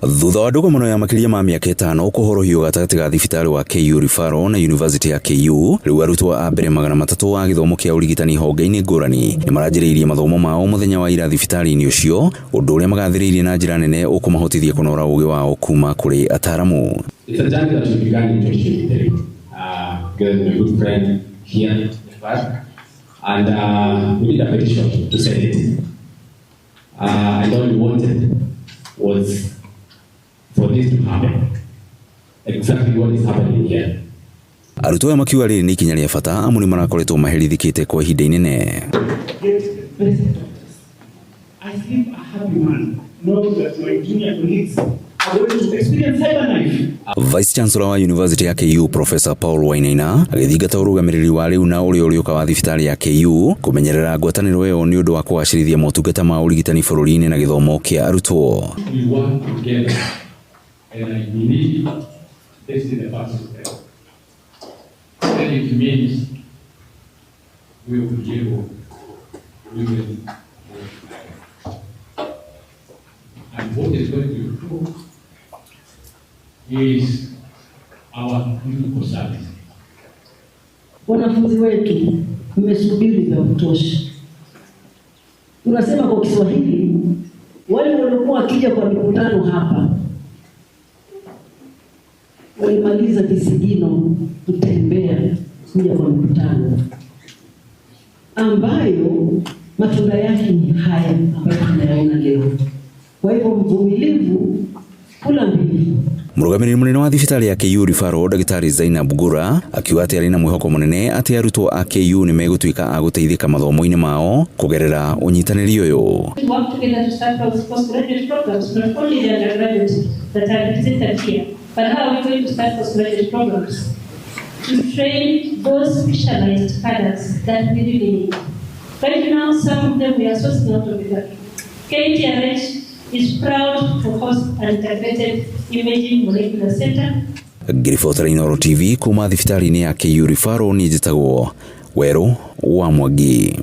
Thutha wa ndũgamano ya makĩria ma mĩaka 5 kũhorohio gatagatĩ ga thibitarĩ wa KU Referral na University ya KU, rĩu arutwo a mbere 300 a gĩthomo kĩa ũrigitani honge-inĩ ngũrani nĩ maranjĩrĩirie mathomo mao mũthenya wa ira thibitarĩ-inĩ ũcio, ũndũ ũrĩa magathĩrĩirie na njĩra nene ũkũmahotithia kũnora ũgĩ wao kuma kũrĩ ataramu. It's a journey that we began in 2023, together with my good friend here, Jafar, and we did a petition to Senate. And all we wanted was for this to happen. Exactly what is happening here. Arutwo aya makiuga rĩrĩ nĩ ikinya rĩa bata amu nĩ marakoretwo maherithĩkĩte kwa ihinda inene. Get the best doctors. I sleep a happy man knowing that my junior colleagues are going to experience cyberknife. Vice Chancellor wa University ya KU Professor Paul Wainaina agĩthingata ũrũgamĩrĩri wa rĩu na ũrĩa ũrĩũka wa thibitarĩ ya KU kũmenyerera ngwatanĩro ĩyo nĩ ũndũ wa kũgacĩrithia motungata ma ũrigitani bũrũri-inĩ na gĩthomo kĩa arutwo. We work together, and I believe this is the first step. Then it means we will be able, we will work together. And what is going to improve is our clinical service. Wanafunzi wetu, mmesubiri vya kutosha. Tunasema kwa Kiswahili, wale waliokuwa wakija kwa mikutano hapa walimaliza visigino kutembea kuja kwa mikutano ambayo matunda yake ni haya ambayo tunayaona leo. Kwa hivyo mvumilivu kula mbivu. Mũrũgamĩrĩri mũnene wa thibitarĩ ya KU Referral Ndagĩtarĩ Zainab Gura akiuga atĩ arĩ na mwĩhoko mũnene atĩ arutwo a KU nĩ megũtuĩka a gũteithĩka mathomo-inĩ mao kũgerera ũnyitanĩri ũyũ. We work together to start those postgraduate programs, not only the undergraduates that are represented here, but how are we going to start postgraduate programs? To train those specialized cadres that we really need. Right now, some of them we are sourcing out of the country. KTRH is proud to host an integrated imaging molecular center. Ngĩribotera Inooro TV kuma thibitarĩ-inĩ ya KU Referral, niĩ njĩtagwo Werũ wa Mwangi.